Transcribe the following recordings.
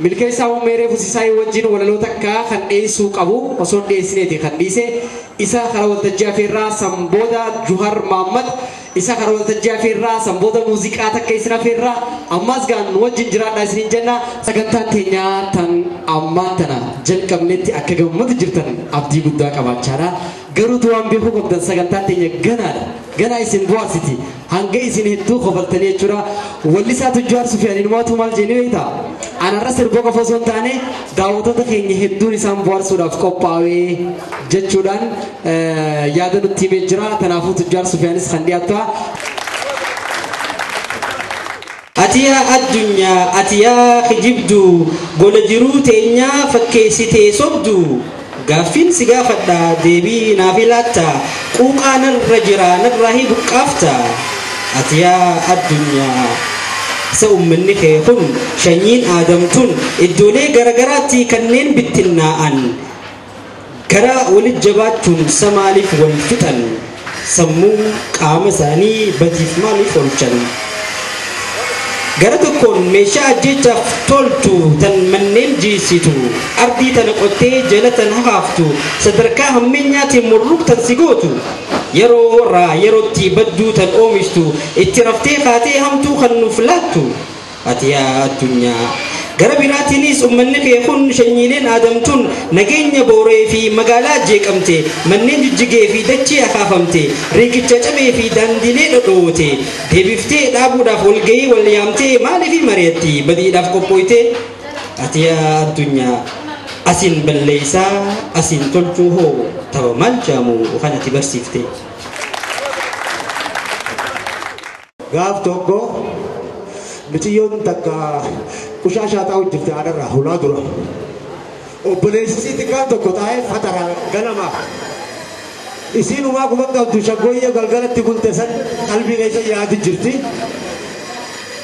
Milkeessaa Muummee Fusisaa wajjin walaloo takka kan dhiyeessuu qabu osoo hin dhiyeessineeti kan dhiise isa karaa waltajjii afeerraa Sambooda Juhar Mahammad isa karaa waltajjii afeerraa Sambooda muuziqaa takka isin afeerraa ammas gaan nu wajjin jiraadhaa isiniin jenna. Sagantaan teenyaa tan ammaan tana jalqabnetti akka gammadu jirtan abdii guddaa qabaachaadha. Garuutu waan beekuu qabdan sagantaan teenya ganaadha. Ganaa isin bohaarsiti. Hanga isin hedduu kofaltanii jechuudha. Wallisaa Tujjaar Sufiyaan ilmaatu maal jennee beektaa? Anarra sirboo qofa osoo hin taane daawwattoota keenya hedduun isaan bohaarsuudhaaf qophaa'ee jechuudhaan yaada nutti himee jira. Kanaafuu Tujjaar Sufiyaanis kan dhiyaatu. Ati yaa addunyaa, ati yaa kijibduu, gola jiruu teenyaa fakkeessitee sobduu, gaaffiin si gaafadha deebii naaf ilaatta, quuqaa narra jira narraa hi buqqaafta. Ati yaa addunyaa, isa uummanni kee kun shanyiin aadamtuun iddoolee garagaraatti kanneen bittinnaa'an gara walit jabaachuun sa maaliif wal fixan, sammuu qaama isaanii badiif maaliif oolchan? Gara tokkoon meeshaa ajjeechaaf toltu tan manneen jiisitu, ardii tana qottee jala tan hafaaftu, sadarkaa hammeenyaatiin murruq tan si gootu, yeroo irraa yerootti badduu tan oomishtu, itti raftee kaatee hamtuu kan nuuf laattu. Ati yaa addunyaa, gara biraatiinis uummanni kee kun shanyiileen aadamtuun nageenya booree fi magaalaa jeeqamte, manneen jijjigee fi dachee akaafamte, riiqicha cabee fi daandilee dhodhoote, deebiftee dhaabuudhaaf walgahii wal yaamtee maaliif mari'atti badiidhaaf qophooyte? Ati yaa addunyaa, asiin balleessaa asiin tolchuu hoo tapha maal jaamu kan ati barsiifte? Gaaf tokko miciyyoon takka qushaashaa taa'u jirti haadharraa hulaa dura. Obboleessi xiqqaan tokko taa'ee fatara ganama. Isiin umaa kuma qabdu shaggooyyee galgalatti bulte san qalbii keessa yaadi jirti.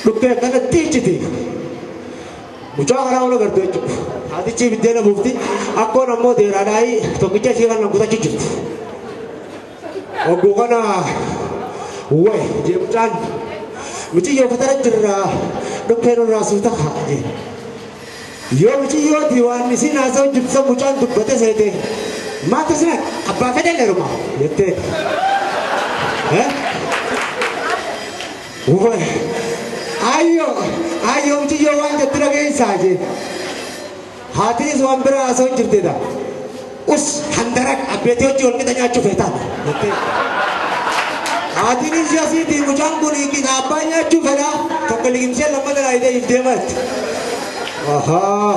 Dhukkee akkanatti ijjiti. Mucaa karaa ol agartu jechuudha. Haatichi biddeena buufti. Akkoon ammoo deeraadhaayi tokkicha ishee kan kutachuu jirti. Ogguu kana wayi jee mucaan miciyyoo fatara jirra dhukkee nurraa suuta haa jee. Yoo miciyyooti waan isin haasa'u jirtu san mucaan dubbate seete maaltu isin abbaa fedhe leeruma jettee. Wayi ayyoo ayyoo miciyyoo waan jettu dhageessaa jee. Haatinis waan biraa haasa'u jirtedha. Us handarak abbeetii hojii wal qixa nyaachuu feetaan jettee. Haatinis asiitii mucaan kun qixa abbaa nyaachuu fedha tokko liqimsee lammata laayitee if deemaa jetti. Ahaa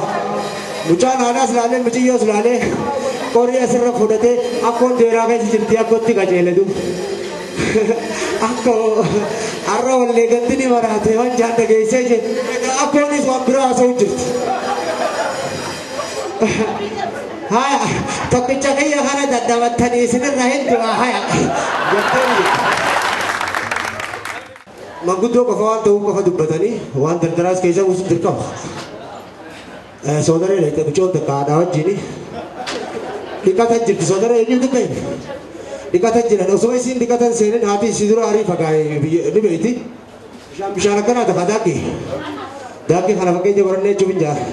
mucaan haadhaas laalee miciyyoos laalee qorii asirra fudhatee akkoon deeraa keessa jirti akkootti qajeele duuba. Akkoo har'a wallee ganti ni maraate waan jaan dhageessee jee akkoonis waan biraa haasa'u jirti. Haya tokkicha kiyya kana daddabattanii isinirra hin du'a haya jettee manguddoo qofa waan ta'uu qofa dubbatanii waan dardaraas keessa buusuun dirqama. Soodaree dha mucoon takka haadhaa wajjin dhiqatan jirti soodaree eenyutu beeku dhiqatan jiran osoo isiin dhiqatan seenin haati isii dura arii fagaa'ee ni beeyti. Bishaan bishaan akkanaa tafa daakii daakii kana fakkeenya qorannee jechuuf hin jaara.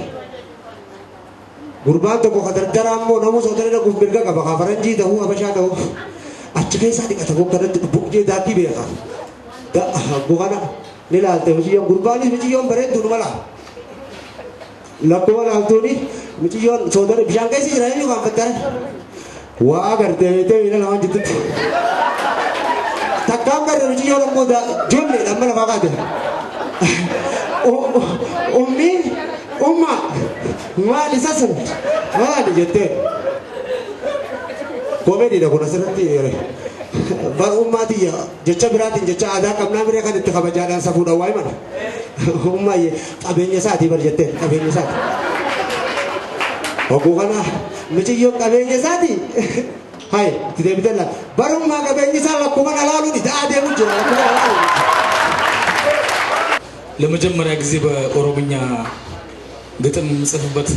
Gurbaan tokko ka dardaraa ammoo namuu soodaree dhaquuf mirga qaba ka faranjii ta'uu habashaa ta'uu achi keessaa dhiqata bokkanatti buqqee daakii beeka. Bukana ni laalte miciyyoon gurbaanis miciyyoon bareedduu nu mala. Lakkuma laaltuuni miciyyoon soodaree bishaan keessa jira eenyu kan fattare. Waa agartee beektee miila lamaan jidduutti. Takkaan garee miciyyoon ammoo ijoolleedha amma lafaa kaate. Ummi umma maal isa sun maali jettee. Komeediidha kun asirratti bar ummaatiyya jecha biraatiin jecha aadaa qabnaa miree kan itti kabajaadhaan safuudhaan waa himan. Ummaayye qabeenya isaatii bar jettee qabeenya isaati. Hogguu kana miciyyoon qabeenya isaatii hayi itti deebitee laata. Barummaa qabeenyi isaa lakkuma dhalaaluun itti adeemu jira lakkuma dhalaaluun. ለመጀመሪያ ጊዜ በኦሮምኛ ግጥም የምጽፍበት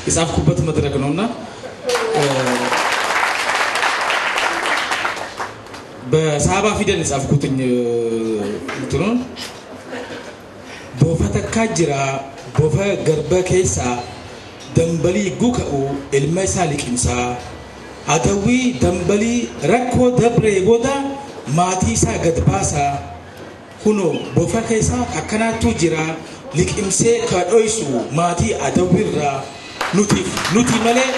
የጻፍኩበት መድረክ ነውና በሳባ ፊደል የጻፍኩትኝ እንትኑን ቦፈተካ ጅራ Bofa garba keessaa dambalii guka'u ilma isaa liqimsaa. Adawwii dambalii rakkoo dabree booda maatii isaa gad baasaa. Kunoo bofa keessaa akkanaatu jira liqimsee ka dhoysu maatii adawwiirraa nuti malee.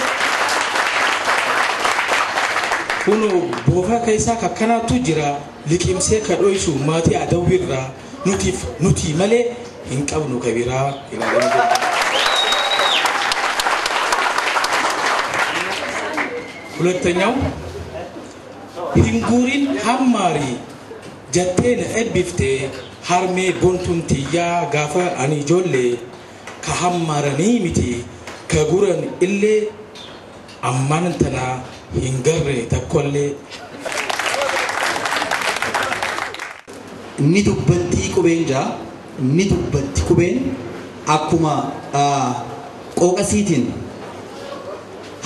Kunoo bofa keessaa akkanaatu jira liqimsee ka dhoysu maatii adawwiirraa nuti malee hin qabnu kabiraa ilaalanii jiru. ሁለተኛው hinguurin hammaarii jettee na eebbiftee harmee bontuun tiyyaa gaafa ani ijoollee ka hammaaranii miti ka guran illee ammaan tana hin garre takkollee. Ni dubbattii qubeen jaa ni dubbatti qubeen akkuma qooqasiitiin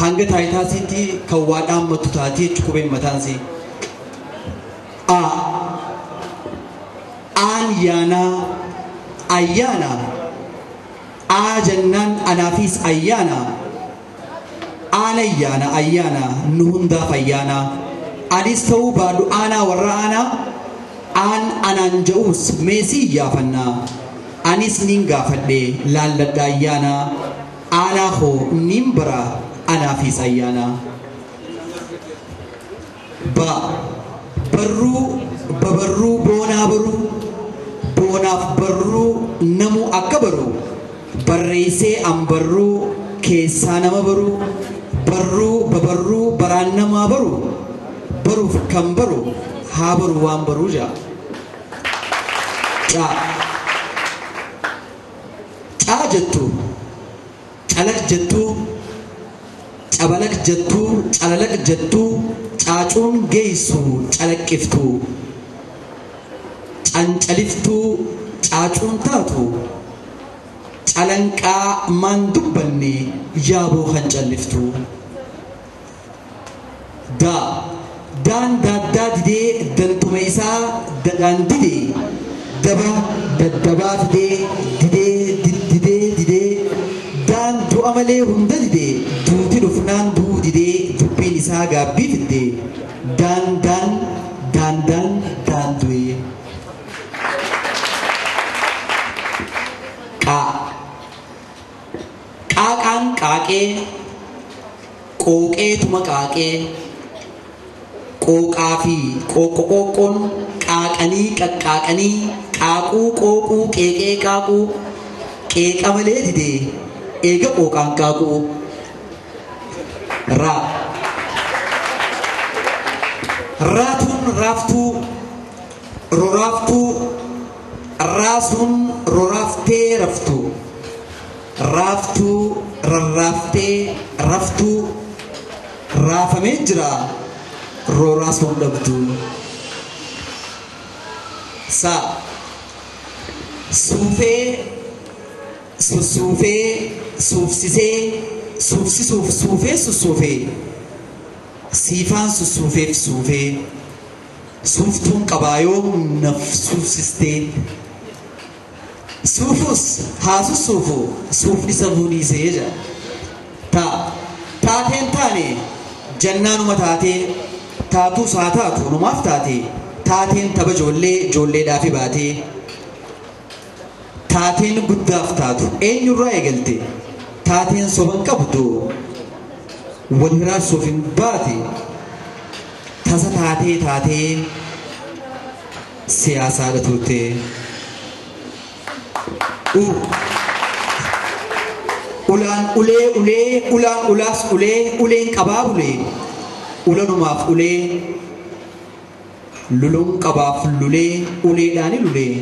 hanga taayitaasiitti kan waa dhaammattu taatee jechu qubeen mataansii. A aan yaanaa ayyaana aa jennaan anaafis ayyaana aan ayyaana ayyaana nu hundaaf ayyaana anis ta'uu baadhu aanaa warra aanaa aan anaan ja'uus meesii iyyaafannaa anis nin gaafadhe laalladha ayyaana aanaa koo nin bara anaafis ayyaana. Ba barruu babarruu boonaa baruu boonaaf barruu namuu akka baru barreessee an barruu keessaa nama baru barruu babarruu baraan namaa baru baruuf kan baru haa baru waan baruu jaa. Caa caa jettu calaq jettu cabalaq jettu calalaq jettu caacuun geessu calaqqiftu cancaliftuu caacuun taatu calanqaa maan dubbanne yaaboo kan calliftu. Daa daan daaddaa didee dantuma isaa dadhaan didee daba daddabaa fidee didee didee didee daan du'a malee hunda didee duuti dhufnaan duu didee dubbiin isaa gaabbii fiddee daan daan daan daan daan du'ee. Qaa qaaqaan qaaqee qooqeetuma qaaqee qooqaa fi qooqqoqqoon qaaqanii qaqqaaqanii qaaquu qooquu qeeqee qaaquu qeeqa malee didee eega qooqaan qaaquu. Raa raatuun raaftuu roraaftuu raasuun roraaftee raftuu raaftuu rarraaftee raftuu raafamee jira rooraasuun dhabduu. Sa suufee sussuufee suufsisee suufsisuuf suufee sussuufee siifaan sussuufeef suufee suuftuun qabaayoo naf suufsistee suufus haa sussuufu suufni safuu dhiisee jedha. Ta taateen taane jannaanuma taatee taatus haa taatu numaaf taate taateen tapha ijoollee ijoolleedhaafi baatee taateen guddaaf taatu eenyurraa eegalte taateen soban qabdu wal hiraarsuuf hin baate tasa taatee taatee siyaasaadha turte. Ulaan ulee ulee ulaan ulaas ulee uleen qabaa bulee ulanumaaf ulee luluun qabaaf lulee uleedhaani lulee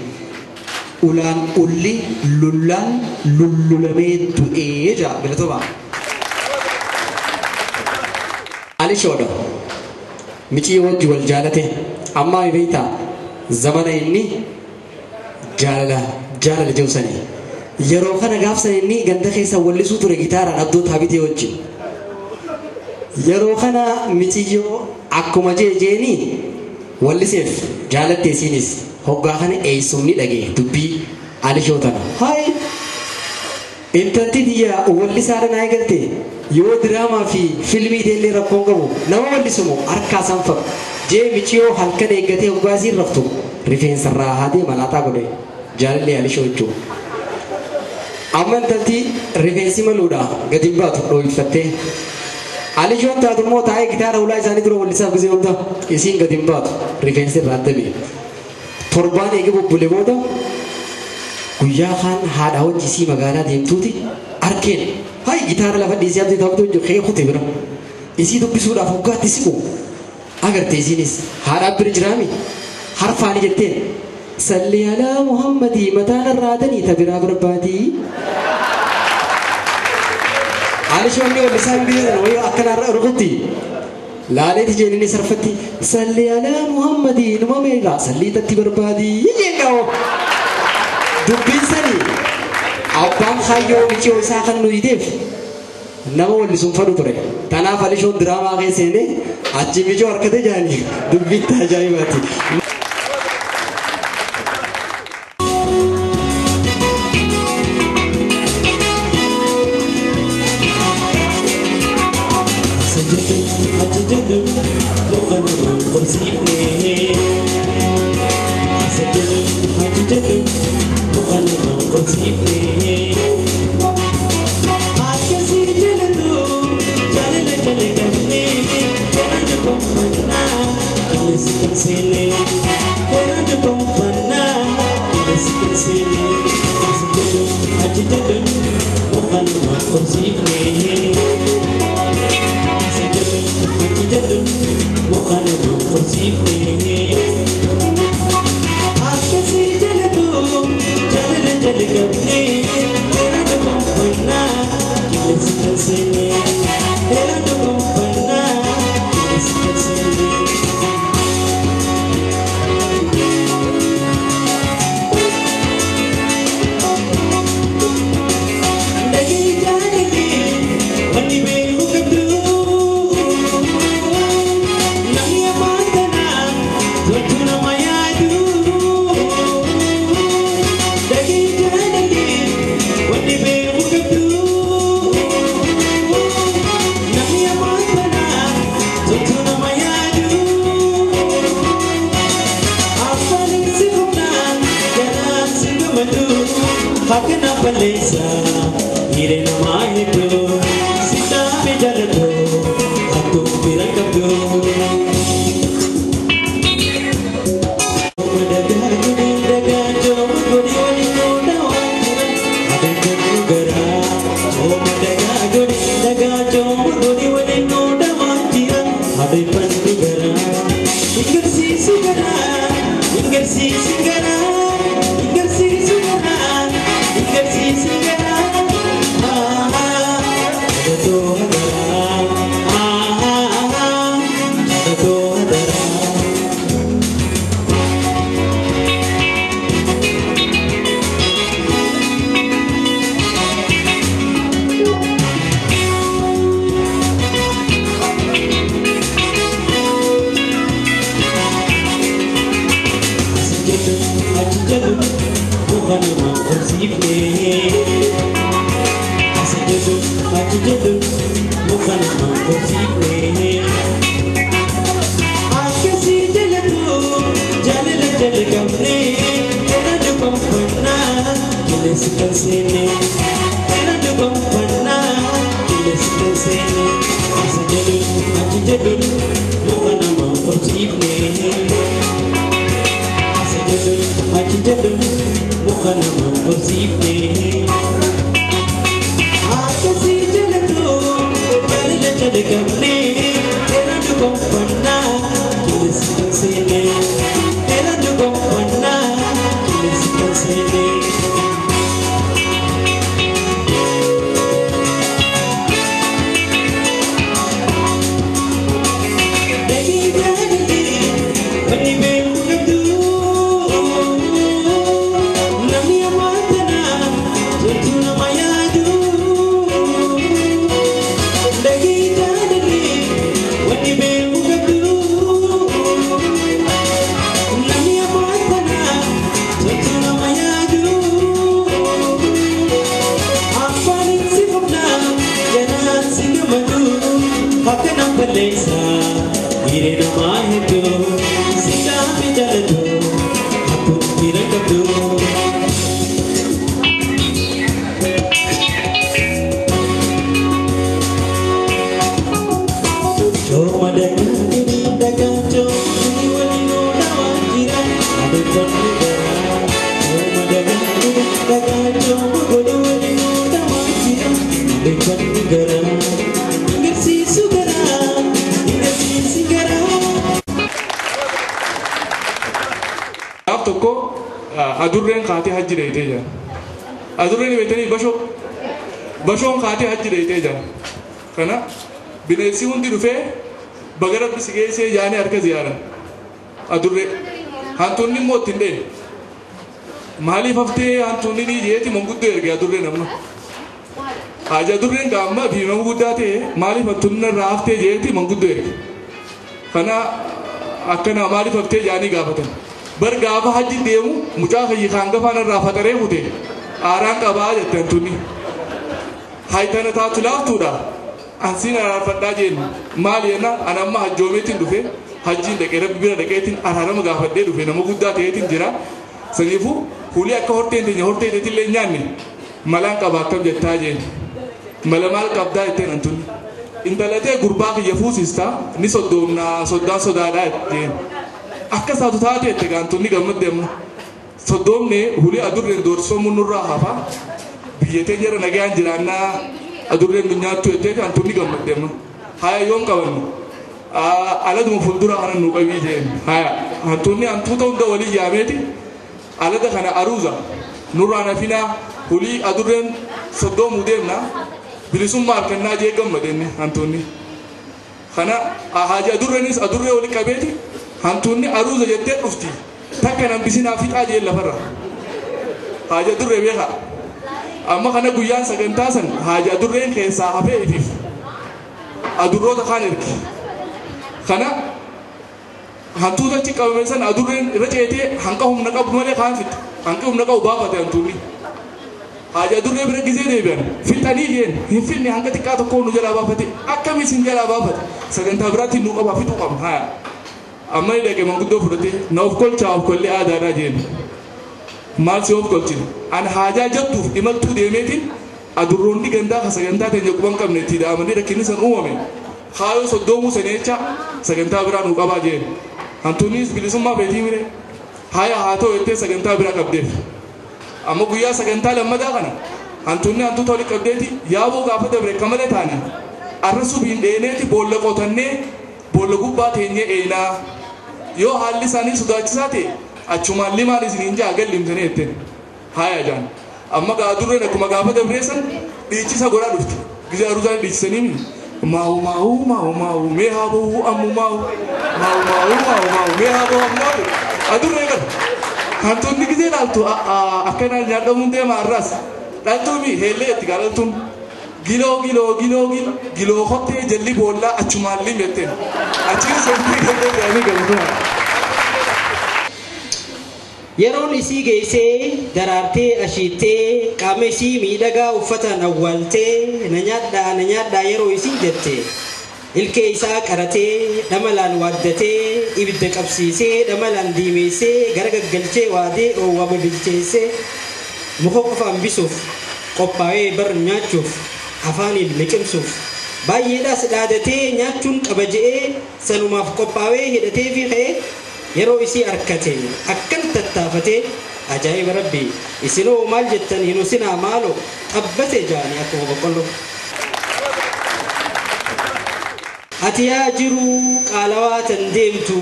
ulaan ulli lullaan lullulamee du'ee jaa galatoomaa. Ali shoodha micii wajji wal jaalate ammaa beektaa zamana inni jaalala jaalala jawsanii yeroo kana gaafsan inni ganda keessa wallisuu ture gitaaraan abdoo taabitee wajjin yeroo kana miciyyoo akkuma jeejeeni walliseef jaalattee isiinis hoggaa kana eessumni dhagee dubbii alishoo tana hayi Intalti tiyya wallisaadha naa eegalte yoo diraamaa fi fiilmii illee rakkoon qabu nama wallisumoo harkaa sanfamu jee miciyoo halkan eeggatee hoggaasiin raftu rifeensa irraa haadee malaaxaa godhe jaalallee Alishoo jechuudha. Amma intalti rifeensi maluudha gadi hin baatu dhooyfattee. Alishoon taatu immoo taa'ee gitaara ulaa isaanii dura wallisaaf gisee hunda isiin gadi hin baatu rifeensi irraa adda. Torbaan eegee bubbulee booda guyyaa kaan haadha hojii isii magaalaa deemtuuti arkeen hay gitaara lafa dhiisee abdii taphatu hin jiru kee kute bira isii dubbisuudhaaf hoggaatti siqu agarte isiinis haadha bira jiraami harfaani jetteen salli alaa Muhammadii mataan irraatanii tabiraa barbaadii. Alishoonni wallisaan biyya wayii akkanarra rukutti laaleeti jeenini sarfatti salli alaa Muhammadii numa meeqa sallii tatti barbaadii jeen qabu. Dubbiin sanii abbaan kaayyoo miciyoo isaa kan nu dideef nama wallisuun fadhu ture. Kanaaf Alishoon diraamaa keessa seenee achi miciyoo harkate jaanii dubbiin ajaa'ibaati. balleessa hiree namaa hedduu si dhaame jaalladhu hattuun fira qabdu. Cooma dagaa dagaa coomni waliin oolaa jira adeemsonni garaa. Cooma dagaa dagaa cooma godhe waliin oolaa jira adeemsonni garaa. Agarsiisu garaa agarsiisi garaa. Gaaf tokko adurreen kaatee hajji dheeyitee jira. Adurreen beektanii bashoo bashoon kaatee hajji dheeyitee jira. Kana bineensi hundi dhufee baga rabbi si geessee jaanii harka ziyaaran. Adurree hantuunni immoo ittiin dheene. Maaliif haftee hantuunni ni jeeti manguddoo erge adurreen amma. Haji adurreen gaamma fi nama guddaa ta'e maaliif hantuunni irraa haftee jeeti manguddoo erge. Kana akkana maaliif haftee jaanii gaafatan. Bar gaafa hajji deemu mucaa kiyya kan gafaan irraa faxaree kute aaraan qabaa jette hantuunni. Haytana taatu laaftuudha. Ansiin araarfadhaa jeen maali jennaan ani amma hajjoomeetiin dhufe hajjiin dhaqee rabbi bira dhaqeetiin araarama gaafadhee dhufe nama guddaa ta'eetiin jira. Saniifuu hulii akka horteen teenya hortee teetillee hin nyaanne malaan qaba akkam jettaa jeen. Mala maal qabdaa jetteen hantuunni. Intalatee gurbaa kiyya fuusistaa ni soddoomnaa soddaan sodaadhaa jeen. Akka isaatu taate jette hantuunni gammadde amma. Soddoomne hulii adurreen doorsifamuun nurraa hafa biyya teenya irra nagaan jiraannaa adurreen nu nyaattu jettee hantuunni gammadde amma. Haya yoom qabannu aladuma fuuldura kana nu qabii jeen. Haya hantuunni hantuuta hunda walii yaameeti alada kana aruuza nurraa nafinaa hulii adurreen soddoomuu deemna bilisummaa harkannaa jee gammadenne hantuunni. Kana haaji adurreenis adurree walii qabeeti hantuunni aruuza jettee dhufti takka nambisinaa fixaa jeen lafarra. Haaji adurree beekaa. Amma kana guyyaan sagantaa san haaji adurreen keessaa hafee ifiif adurroota kaan ergi. Kana hantuuta achi qabame san adurreen irra ceetee hanqa humna qabu malee kaan fixxe hanqi humna qabu baafate hantuunni. Haaji adurree bira gizee deebi'an fixanii jeen hin fixne hanqa xiqqaa tokko nu jalaa baafate akkami isin jalaa baafate sagantaa biraatti nu qaba fixuu qabna haya. Amma ni dhaqe manguddoo fudhatee na of kolchaa of kollee aadaadhaa jeen. Maal si of kolchine an haajaa jettuuf imaltuu deemeetiin adurroonni gandaa ka sagantaa teenya quban qabne itti daamanii rakkinni san uumame kaayoo soddoomuu sanii jecha sagantaa biraa nu qabaa jeen. Hantuunnis bilisummaa feetii mire haya haa ta'u jettee sagantaa biraa qabdeef. Amma guyyaa sagantaa lammataa kana hantuunni hantuuta walitti qabdeeti yaaboo gaafa dabre akka malee taane arra subiin dheeneeti boolla qotannee boolla gubbaa teenyee eenaa yoo haalli isaanii sodaachisaa ta'e achumaan limaan isiniin jaa gallimsanii jetteen haya jaan. Amma adurreen akkuma gaafa dabree san dhiichisa godhaa dhufti. Gizee aruusaan dhiichisanii mini maawu maawu maawu maawu mee haa ba'uu ammu maawu maawu maawu maawu maawu mee haa ba'uu ammu maawu adurree gara. Hantuunni gizee dhaaltu akkanaan nyaadhamuun deema har'aas dhaltuumi heellee itti gaalaltuun giloo giloo giloo giloo giloo kottee jalli boollaa achumaan lim jetteen achiin seentee galtee jedhanii galatuma. Yeroon isii geessee daraartee ashiittee qaama isii miidhagaa uffataan awwaaltee na nyaadhaa na nyaadhaa yeroo isiin jette ilkee isaa qaratee dhamalaan waaddatee ibidda qabsiisee dhamalaan diimeessee gara gaggalchee waadee oowwama bilcheessee muka qofa hambisuuf qophaa'ee bar nyaachuuf afaaniin liqimsuuf baay'eedhaas dhaadatee nyaachuun qaba je'ee sanumaaf qophaa'ee hidhatee fi ka'ee yeroo isii arkate akkan tattaafatee ajaa'iba rabbi isinoo maal jettan hin usinaa maaloo xabbate jaanii akkuma boqqolloo. Ati yaa jiruu qaalawaa tan deemtu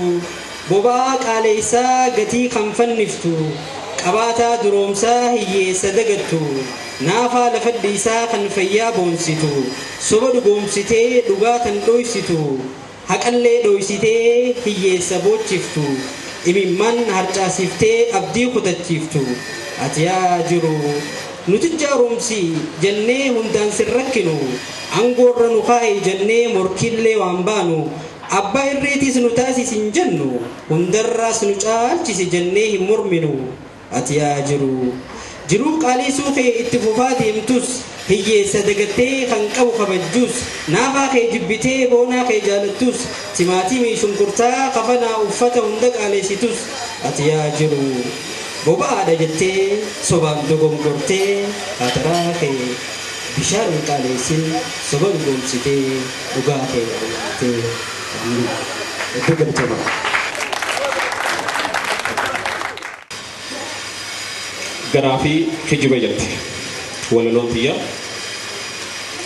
boba'aa qaaleessaa gatii kan fanniftu qabaataa duroomsaa hiyyeessa dagattu naafaa lafa dhiisaa kan fayyaa boonsitu soba dhugoomsitee dhugaa kan dhoysitu haqallee dhoysitee hiyyeessa boochiftu imimman harcaasiftee abdii kutachiiftu ati yaa jiru nuti jaaromsi jennee hundaan sin rakkinu angoorra nu kaa'i jennee morkiillee waan baanu abbaa irreetiis nu taasisi hin jennu hundarraas nu caalchisi jennee hin morminu ati yaa jiru jiruu qaaliisuu kee itti fufaa deemtus Hiyyeessa dagattee kan qabu kabajjuus naafaa kee jibbitee boonaa kee jaalattus timaatimii shunkurtaa kafanaa uffata hunda qaaleessitus ati yaa jiru boba'aadha jettee sobaan dogongortee hataraa kee bishaan hin qaaleessin soba dhugoomsitee dhugaa kee awwaaltee hedduu galatoomaa. Garaa fi kijiba jette walaloon tiyya.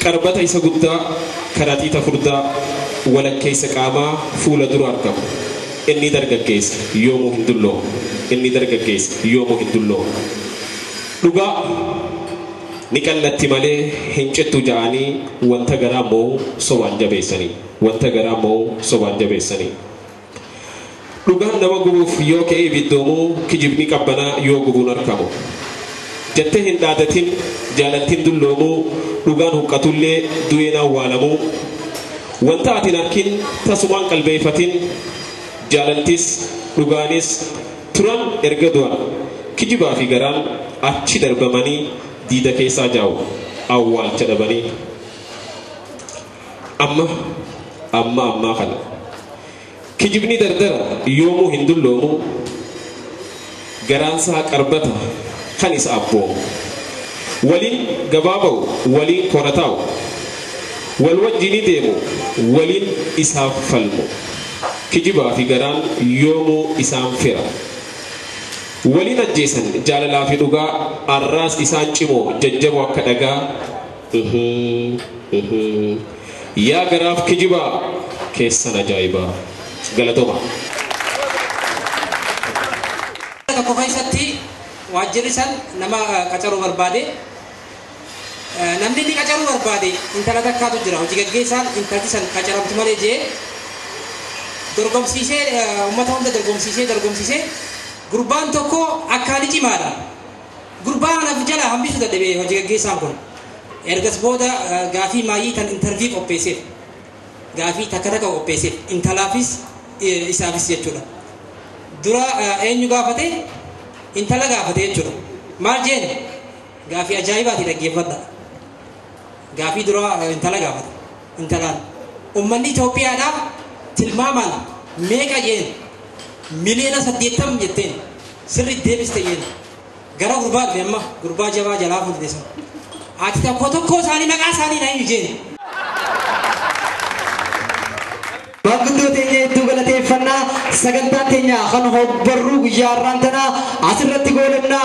Qarbata isa guddaa karatiita furdaa walakkeessa qaamaa fuula dura argamu. Inni dargaggeessa yoomuu hin dulloomu. Inni dargaggeessa yoomuu hin dulloomu. Dhugaa ni qallatti malee hin cittu ja'anii wanta garaa moo sobaan jabeessanii. Wanta garaa moo sobaan jabeessanii. Dhugaan nama gubuuf yoo ka'ee ibiddoomuu kijibni qabbanaa yoo gubuun argamu. Jettee hin dhaadatin jaalattiin dulloomuu dhugaan huqqatullee du'een awwaalamuu. Wanta ati hin arkin tasumaan qalbeeffatin jaalaltis dhugaanis turan erga du'an kijibaa fi garaan achi darbamanii diida keessaa jaa'u awwaalcha dhabanii. Amma amma ammaa kana kijibni dardara yoomuu hin dulloomu garaansaa qarbata kan isa abboomu. Waliin gabaa ba'u waliin korataa'u wal wajjini deemu waliin isaaf falmu. Kijibaa fi garaan yoomuu isaan fira. Waliin ajjeesan jaalalaa fi dhugaa arraas isaan cimoo jajjaboo akka dhagaa. Yaa garaaf kijibaa keessan ajaa'ibaa. Galatooma. Tokko keessatti waajjirri san nama qacaruu barbaade namni inni qacaruu barbaade intala takkaatu jira hojii gaggeessaan intalti san qacaramtu malee jee dorgomsiisee uummata hunda dorgomsiisee gurbaan tokko akkaan cimaadha. Gurbaa anaaf jala hambisuu dadhabee hojii gaggeessaan kun ergas booda gaafii maayii tan intarvii qopheesseef gaafii takka takka qopheesseef intalaafis isaafis jechuudha. Dura eenyu gaafate intala gaafate jechuudha. Maal jeen gaafii ajaa'ibaati dhaggeeffadha. Gaafii dura intala gaafate intalaan uummanni Itoophiyaadhaaf tilmaamaan meeqa jeen 80,000,000 jetteen sirri deebiste jeen gara gurbaa dhufe amma gurbaa jabaa jalaa fuudhite sana. Ati tokko tokko isaanii maqaa isaanii na himu jeen. Maanguddoo teenya hedduu galateeffannaa sagantaan teenya kan hobbarruu guyyaa har'aan tanaa asirratti goolabnaa.